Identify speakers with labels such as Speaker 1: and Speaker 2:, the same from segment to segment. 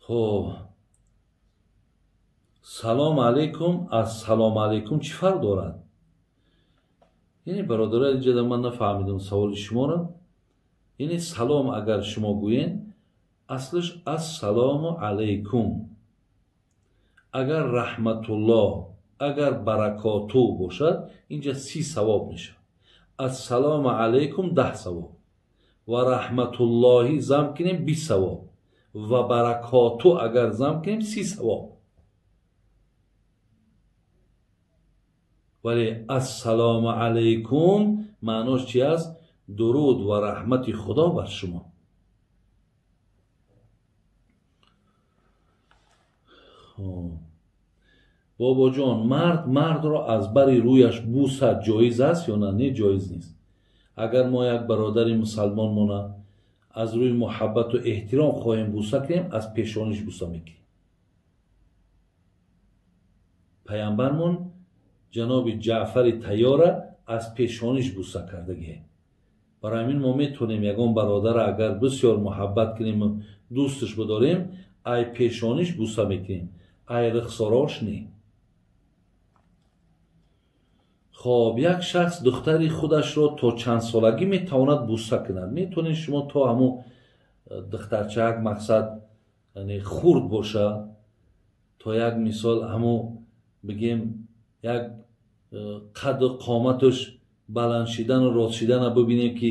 Speaker 1: Хоб, салом алейкум аз салом алейкум чӣ фарқ дорад? Яъне, бародаро, инҷода ман нафаҳмидам саволи шуморо. Яъне салом агар шумо гӯед, аслиш ассалому алайкум. Агар раҳматуллоҳ, агар баракоту бошад, инҷа 30 савоб мешавад. Ассалому алайкум 10 савоб ва раҳматуллоҳи зам кунем 20 савоб ва баракоту агар зам кунем 30 савоб. Вале ассалому алайкум маънош чи аст? Дуруд ва раҳмати Худо бар шумо. Бобоҷон, мард мардро аз бари рӯяш бусад ҷоиз аст ё на? Не, ҷоиз нест. Агар мо як бародари мусалмонмона аз рӯи муҳаббату эҳтиром хоҳем буса кунем, аз пешониш буса мекунем. Паямбармон ҷаноби Ҷаъфари Тайёра аз пешониш буса кардагие. Барои ҳамин мо метавонем ягон бародара агар бисёр муҳаббат кунему дӯсташ бидорем, ай пешониш буса мекунем, ай рухсорош не. Хоб, як шахс духтари худашро то чанд солагӣ метавонад буса кунад? Метавонед шумо то ҳамун духтарчаак, мақсад, хурд боша, то як мисол ҳамун бигем як қаду қоматаш баланд шидану рост шидана бибинем, ки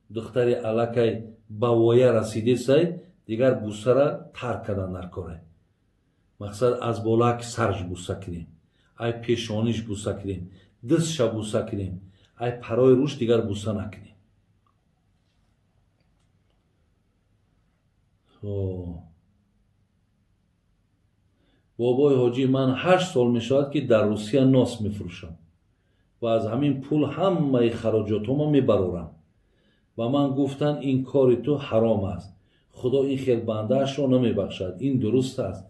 Speaker 1: духтари аллакай ба воя расидесай, дигар бусара тарк кардан дар коре. Мақсад, аз болаки сарш буса кунем, ай пешониш буса кунем, дастша буса кунем, ай парои рӯш дигар буса накунем. Бобои ҳоҷӣ, ман 8 сол мешавад, ки дар Русия нос мефурӯшам ва аз ҳамин пул ҳамаи хароҷотҳома мебарорам. Ба ман гуфтанд, ин кори ту ҳаром аст, Худо ин хел бандаашро намебахшад. Ин дуруст аст?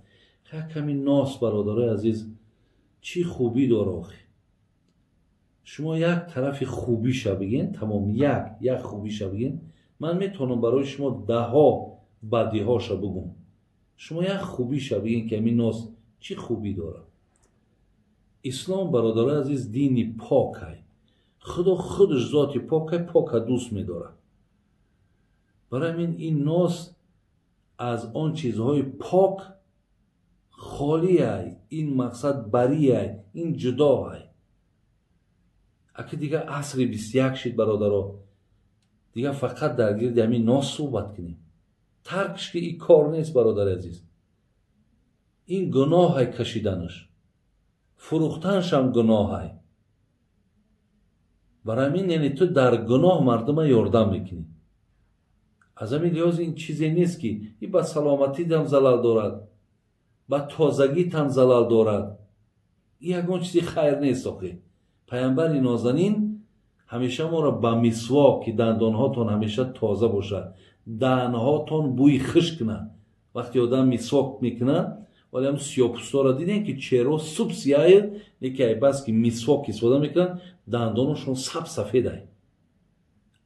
Speaker 1: Як ками нос, бародарои азиз, чӣ хубӣ дора охи? Шумо як тарафи хубиша бигин, тамом, як хубиша бигин. Ман метавонам барои шумо даҳҳо бадиҳоша бигӯм. Шумо як хубиша бигин, ки ҳамин нос чӣ хубӣ дорад. Ислом, бародарои азиз, дини покай. Худо худаш зоти покай, пока дӯст медорад. Барои ҳамин ин нос аз он чизҳои пок холиай, ин мақсад бариай, ин ҷудоай. Аки дигар асри 21 шид, бародаро, дигар фақат дар гирди ҳамин нос суҳбат кунем. Таркш ки ин кор нест, бародари азиз. Ин гуноҳай кашиданаш, фурӯхтанашам гуноҳай. Барои ҳамин, яъне ту дар гуноҳ мардума ёрдам мекунӣ. Аз ҳамин лиҳоз ин чизе нест, ки ин ба саломатитам залал дорад, ба тозагитам залал дорад. Ин ягон чизи хайр нест охи. Паямбари нозанин ҳамеша моро ба мисвок, ки дандонҳотон ҳамеша тоза бошад, даҳнҳотон бӯи хушк кунад. Вақте одам мисвок мекунад, вале ҳам сиёҳпӯстҳоро дидем, ки чеҳро суб сияед, неки ай бас ки мисвок истифода мекунанд, дандонашон саб сафедай.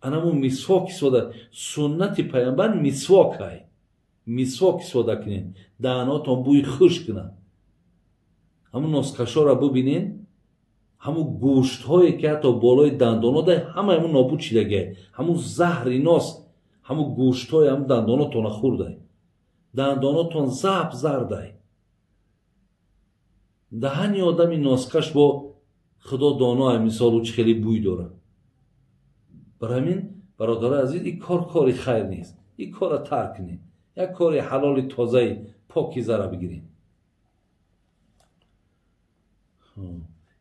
Speaker 1: Анамун мисвок истифода, суннати паямбар мисвок ай. Мисвок истифода кунед, даҳнҳотон бӯи хушк кунад. Ҳамун носкашоро бибинед, ҳамун гӯштҳое ки ҳатто болои дандонҳо дай, ҳама ҳамун нобуд шидагиай. Ҳамун заҳри нос ҳамун гӯштҳои ҳамун дандонотона хӯрдай. Дандонотон заб зардай. Даҳани одами носкаш бо Худо доно ай, мисол, ӯ чӣ хеле бӯй дорад. Барои ҳамин, бародарои азиз, ин кор кори хайр нест. Ин корро тарк кунед. Як кори ҳалоли тозаи покизара бигиред.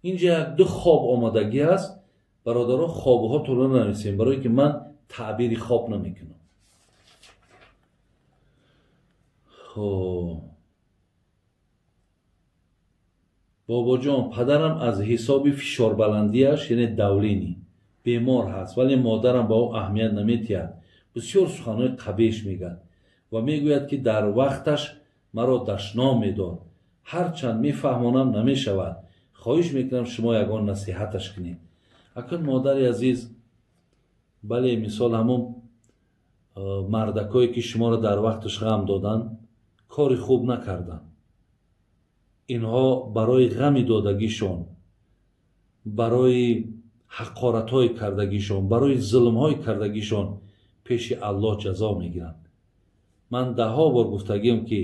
Speaker 1: Инҷа як ду хоб омадагӣ аст. Бародаро, хобҳотонро нанависем, барое ки ман таъбири хоб намекунам. Хоб, бобоҷон, падарам аз ҳисоби фишорбаландиаш, яъне давление, бемор ҳаст, вале модарам ба ӯ аҳамият наметиҳад. Бисёр суханҳои қабеш мегӯяд ва мегӯяд, ки дар вақташ маро дашном медод. Ҳарчанд мефаҳмонам, намешавад. Хоҳиш мекунам, шумо ягон насиҳаташ кунед. Акун, модари азиз, бале, мисол, ҳамун мардакое ки шуморо дар вақташ ғам доданд, Кори хуб накарданд. Инҳо барои ғами додагишон, барои ҳақоратҳои кардагишон, барои зулмҳои кардагишон пеши Аллоҳ ҷазо мегиранд. Ман даҳҳо бор гуфтагиам, ки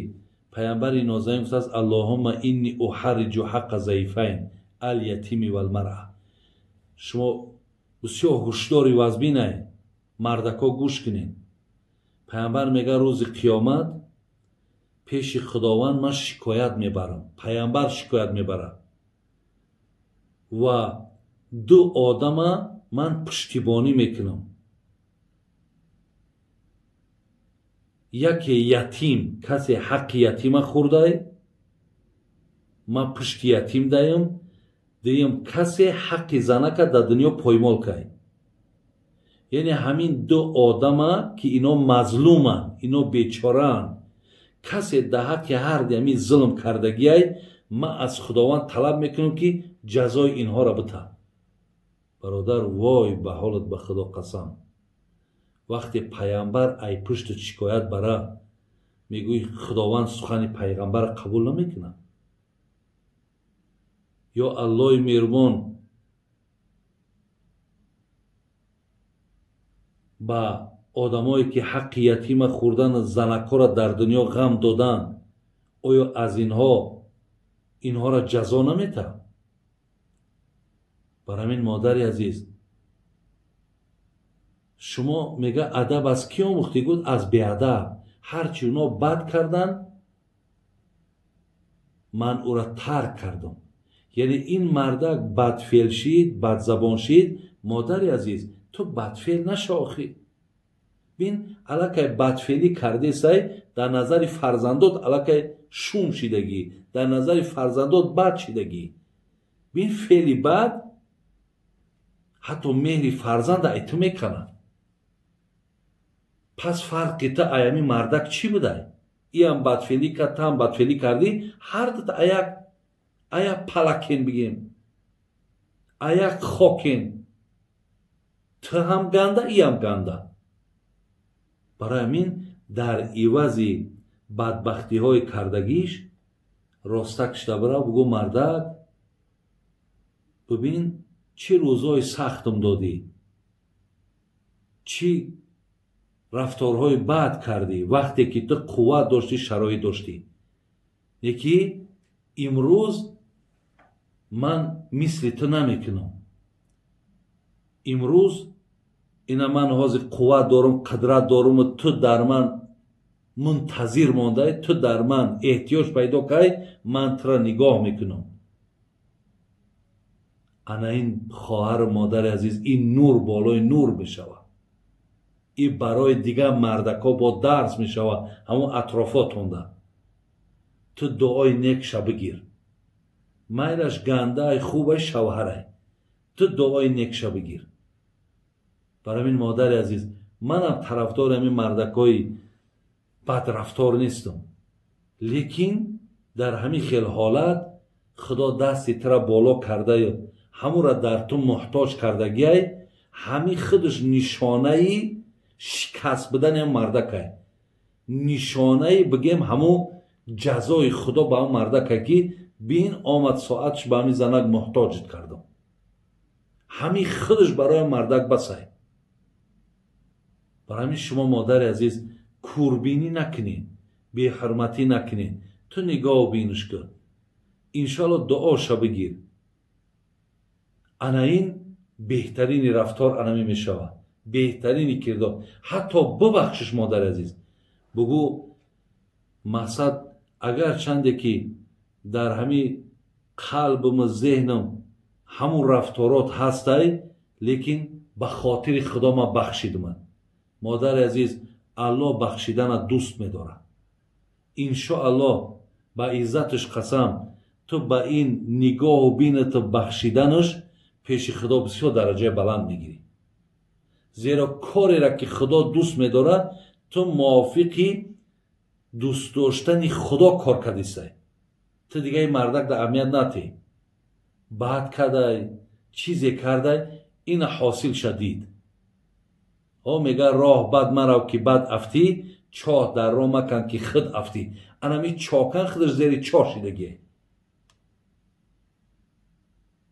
Speaker 1: паямбари нозанин гуфтааст: Аллоҳумма инни уҳарриҷу ҳаққа заифайн ал-ятими вал-маръа. Шумо бисёр ҳушдори вазбинай, мардако гӯш кунед. Паямбар мега рӯзи қиёмат пеши Худованд ман шикоят мебарам. Паямбар шикоят мебарад ва ду одама ман пуштибонӣ мекунам. Яке ятим, касе ҳаққи ятима хӯрдай, ман пушти ятим даям. Дуюм, касе ҳаққи занака дар дунё поймол кай. Яъне ҳамин ду одама ки ино мазлуманд, ино бечораанд, касе дар ҳаққи ҳарди ҳамин зулм кардагиай, ман аз Худованд талаб мекунам, ки ҷазои инҳоро бита. Бародар, вой ба ҳолат, ба Худо қасам, вақте паямбар ай пушту шикоят бара, мегӯи Худованд сухани пайғамбарро қабул намекунад. Ё Аллоҳи меҳрубон ба одамое ки ҳаққи ятима хӯрдану занакҳоро дар дунё ғам доданд, оё аз инҳоро ҷазо наметаҳад? Бар ҳамин, модари азиз, шумо мега адаб аз кӣ омӯхтӣ? Гуфт аз беадаб. Ҳарчи оно бад карданд, ман ӯра тарк кардам. Яъне ин мардак бадфеъл шид, бадзабон шид. Модари азиз, ту бадфеъл наша охӣ. Бин, аллакай бадфеълӣ кардесай, дар назари фарзандот аллакай шум шидагӣ, дар назари фарзандот бад шидагӣ. Бин, феъли бад ҳатто меҳри фарзанда ай ту меканад. Пас фарқи ту ай ҳамин мардак чӣ будай? Иам бадфеълӣ кард, таам бадфеълӣ кардӣ, ҳар дута аяк палакен бигем, аяк хокен. Ту ҳам ганда, иам ганда. Барои ҳамин дар ивази бадбахтиҳои кардагиш ростак шуда бирав, бугӯ: мардак, бибин чӣ рӯзҳои сахтам додӣ, чӣ рафторҳои бад кардӣ вақте ки ту қувват доштӣ, шароит доштӣ. Леки имрӯз ман мисли ту намекунам. Имрӯз ина ман ҳозир қувват дорам, қудрат дорам, ту дар ман мунтазир мондай, ту дар ман эҳтиёҷ пайдо кай, ман тура нигоҳ мекунам. Ана ин хоҳару модари азиз, ин нур болои нур мешавад. Ин барои дигар мардакҳо бо дарс мешавад, ҳамон атрофотонда. Ту дуои некша бигир. Майлаш гандаай, хубай, шавҳарай, ту дуои некша бигир. Барои ҳамин, модари азиз, манам тарафдори ҳамин мардакҳои бадрафтор нестам, лекин дар ҳамин хел ҳолат Худо дасти тура боло кардаю ҳамура дар ту муҳтоҷ кардагиай, ҳамин худаш нишонаи шикаст будани ҳам мардакай, нишонаи бигем ҳамун ҷазои Худо ба ҳам мардакай, ки бин омад соатш ба ҳамин занак муҳтоҷит кардам. Ҳамин худаш барои мардак басай. Барои ҳамин шумо, модари азиз, курбинӣ накунед, беҳурматӣ накунед. Ту нигоҳ биниш кун, иншоалло дуоша бигир. Ана ин беҳтарини рафтор анами мешавад, беҳтарини кирдор. Ҳатто бубахшиш, модари азиз, бугӯ мақсад агар чанде ки дар ҳамин қалбиму зеҳнам ҳамун рафторот ҳастай, лекин ба хотири Худо ман бахшидумад. Модари азиз, Аллоҳ бахшидана дӯст медорад. Иншоаллоҳ ба иззаташ қасам, ту ба ин нигоҳу бинату бахшиданаш пеши Худо бисёр дараҷаи баланд мегирӣ. Зеро корера ки Худо дӯст медорад, ту мувофиқи дӯст доштани Худо кор кардисай. Ту дига ин мардак дар аҳамият натӣ. Бад кардай, чизе кардай, ина ҳосил шадид. Мега роҳ бад марав ки бад афтӣ, Чоҳ дар роҳ макан ки худ афтӣ. Анами чокан худаш зери чоҳ шидагие.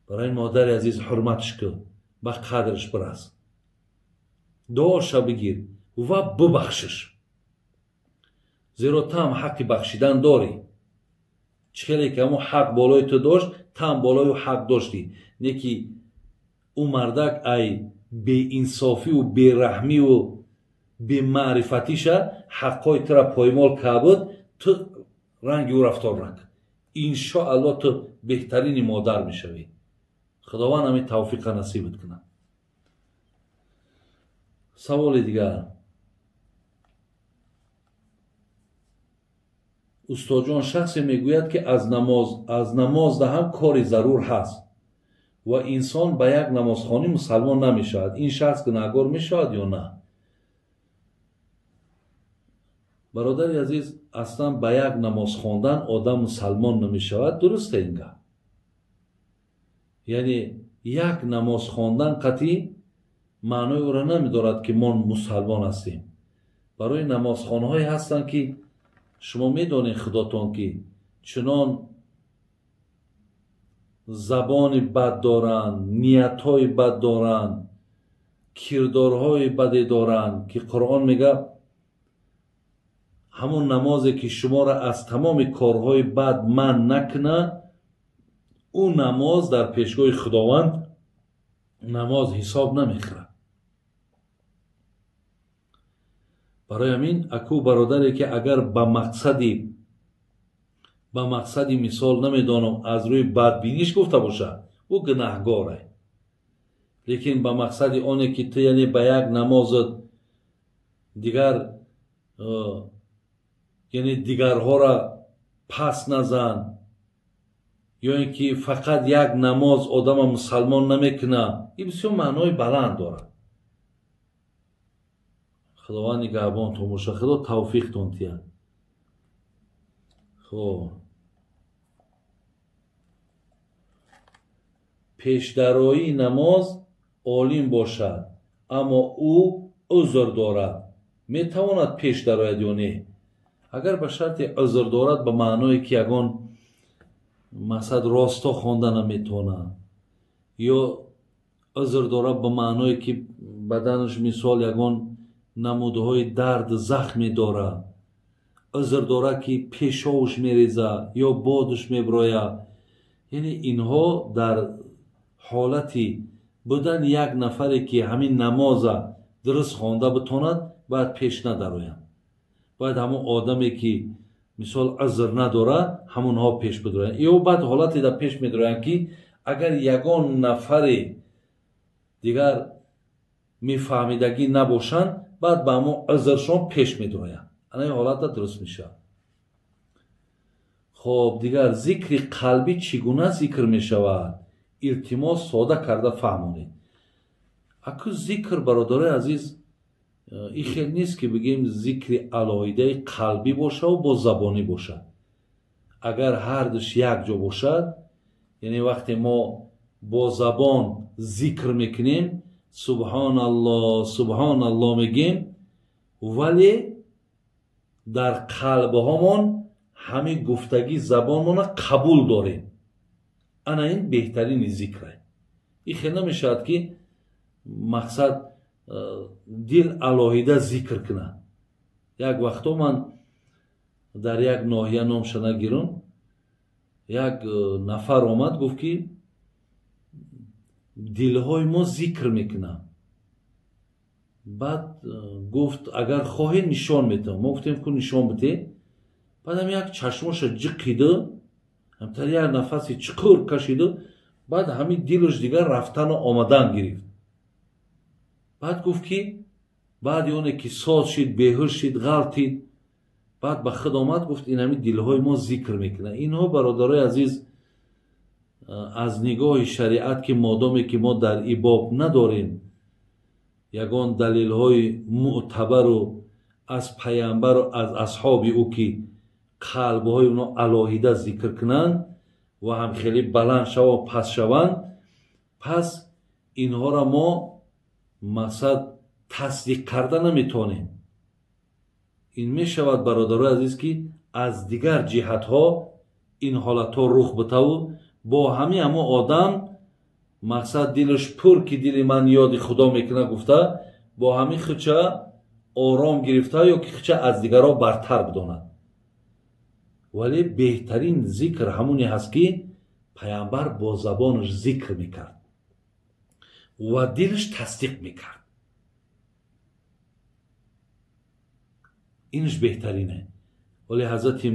Speaker 1: Барои модари азиз ҳурматш кун, ба қадрш бирас, дуоша бигир ва бубахшиш, зеро ту ҳам ҳаққи бахшидан дорӣ. Чӣ хеле ки ҳамон ҳақ болои ту дошт, ту ҳам болои ӯ ҳақ доштӣ. Не ки ӯ мардак ай беинсофиву бераҳмиву бемаърифатиша ҳаққҳои тура поймол кард, ту ранги ӯ рафтор накун. Иншоаллоҳ ту беҳтарини модар мешавӣ. Худованд ҳамин тавфиқа насибат кунад. Саволи дигар. Устоҷон, шахсе мегӯяд, ки аз намозда ҳам кори зарур ҳаст ва инсон ба як намозхонӣ мусалмон намешавад. Ин шахс гунаҳгор мешавад ё на? Бародари азиз, аслан ба як намоз хондан одам мусалмон намешавад. Дуруста ин гап? Яъне як намоз хондан қатъӣ маънои ӯро намедорад, ки мо мусалмон ҳастем. Барои намозхонҳое ҳастанд, ки шумо медонед худотон, ки чунон забони бад доранд, ниятҳои бад доранд, кирдорҳои баде доранд, ки Қуръон мегӯяд ҳамон намозе ки шуморо аз тамоми корҳои бад манъ накунад, ӯ намоз дар пешгоҳи Худованд намоз ҳисоб намехӯрад. Барои ҳамин аку бародаре ки агар ба мақсади мисол намедонам аз рӯи бадбиниш гуфта бошад, ӯ гунаҳгор е. Лекин ба мақсади оне ки ту яъне ба як намозат дигар яъне дигарҳоро пас назан, ё ин ки фақат як намоз одама мусалмон намекунад, ин бисёр маънои баланд дорад. Худованд нигаҳбонтон бошад, Худо тавфиқтон диҳад. Хоб, пешдароии намоз олим бошад, аммо ӯ узр дорад, метавонад пеш дарояд ё не? Агар ба шарти узр дорад, ба маъное ки ягон мақсад росто хонда наметавонад, ё узр дорад ба маъное ки баданаш мисол ягон намудҳои дард захме дорад, узр дорад ки пешовш мерезад ё бодуш меброяд, яъне инҳо дар ҳолати будан як нафаре ки ҳамин намоза дуруст хонда битонад, бояд пеш надароянд. Бояд ҳамон одаме ки мисол узр надорад, ҳамонҳо пеш бидроянд. Ё баъд ҳолате дар пеш медроянд, ки агар ягон нафаре дигар мефаҳмидагӣ набошанд, баъд ба ҳамон узршон пеш медроянд. Ана ин ҳолатда дуруст мешавад. Хоб, дигар зикри қалбӣ чӣ гуна зикр мешавад? Илтимос сода карда фаҳмонед. Аку зикр, бародарои азиз, ин хел нест ки бигем зикри алоҳидаи қалбӣ бошаву бо забонӣ бошад. Агар ҳардуш якҷо бошад, яъне вақте мо бо забон зикр мекунем, субҳоналлоҳ, субҳоналлоҳ мегем, вале дар қалбҳомон ҳамин гуфтагӣ забонмона қабул дорем. Ана ин беҳтарини зикр. Ин хел намешавад ки мақсад дил алоҳида зикр кунад. Як вақто ман дар як ноҳия номша нагирам, як нафар омад, гуфт ки дилҳои мо зикр мекунанд. Баъд гуфт агар хоҳед нишон метавам. Мо гуфтем ку нишон бите. Баъдам як чашмоша ҷиқиду, ҳамтар як нафаси чуқур кашиду, баъд ҳамин дилаш дигар рафтану омадан гирифт. Баъд гуфт ки баъди оне ки соз шид, беҳуш шид, ғалтид, баъд ба худ омад, гуфт ин ҳамин дилҳои мо зикр мекунанд. Инҳо бародарои азиз аз нигоҳи шариат ки модоме ки мо дар ибоб надорем ягон далелҳои мӯътабару аз паямбару аз асҳоби ӯ ки қалбҳои онҳо алоҳида зикр кунанд ва ҳам хеле баланд шаванд пас шаванд, пас инҳоро мо мақсад тасдиқ карда наметавонем. Ин мешавад, бародарои азиз, ки аз дигар ҷиҳатҳо ин ҳолатҳо рух битаву бо ҳамин ҳамо одам мақсад дилаш пур, ки дили ман ёди Худо мекунад гуфта, бо ҳамин хича ором гирифта ё ки хича аз дигарҳо бартар бидонад. Вале беҳтарин зикр ҳамоне ҳаст, ки паямбар бо забонаш зикр мекард ва дилаш тасдиқ мекард. Инаш беҳтарине. Вале ҳазрати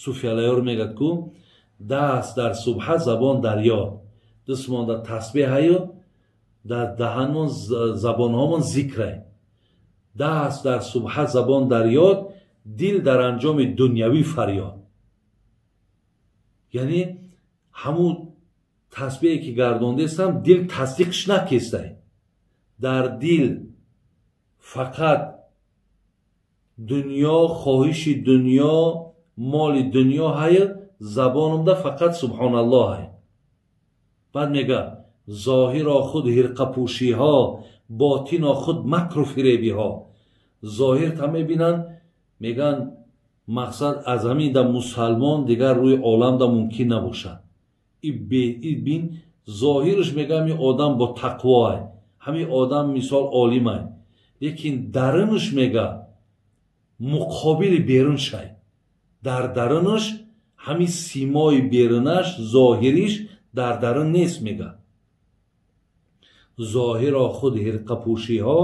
Speaker 1: Суфи Алайёр мегӯяд, ку даст дар субҳа, забон дар ёд, дастмон дар тасбеҳаю дар даҳанмон забонҳомон зикрай. Даст дар субҳа, забон дар ёд, дил дар анҷоми дунявӣ фарёд. Яъне ҳамун тасбеҳе ки гардондестам, дил тасдиқш накестай. Дар дил фақат дунё, хоҳиши дунё, моли дунё ҳай, забонумда фақат субҳоналлоҳ ҳай. Баъд мега зоҳиро худ ҳирқапӯшиҳо, ботино худ макру фиребиҳо. Зоҳир та мебинанд, мегӯянд мақсад аз ҳамин да мусалмон дигар рӯи олам да мумкин набошад. Бин зоҳираш мегӯям ин одам бо тақвоай, ҳамин одам мисол олимай, лекин дарунаш мега муқобили беруншай. Дар дарунаш ҳамин симои берунаш, зоҳириш дар дарун нест мега. Зоҳиро худ ҳирқапӯшиҳо,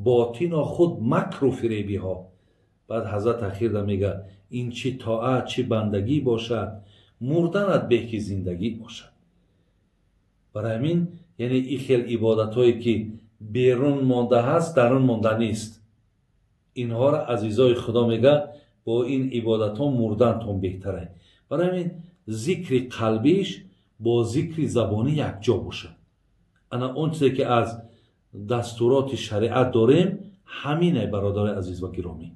Speaker 1: ботино худ макру фиребиҳо. Баъд ҳазрат ахирда мега ин чӣ тоат, чӣ бандагӣ бошад, мурданат беҳ ки зиндагӣ бошад. Барои ҳамин яъне ин хел ибодатҳое ки берун монда ҳаст, дарун монда нест. Инҳоро азизои Худо мега бо ин ибодатҳо мурдантон беҳтарай. Барои ҳамин зикри қалбиш бо зикри забонӣ якҷо бошад. Ана он чизе ки аз дастуроти шариат дорем, ҳаминай, бародарои азиз ва гиромӣ.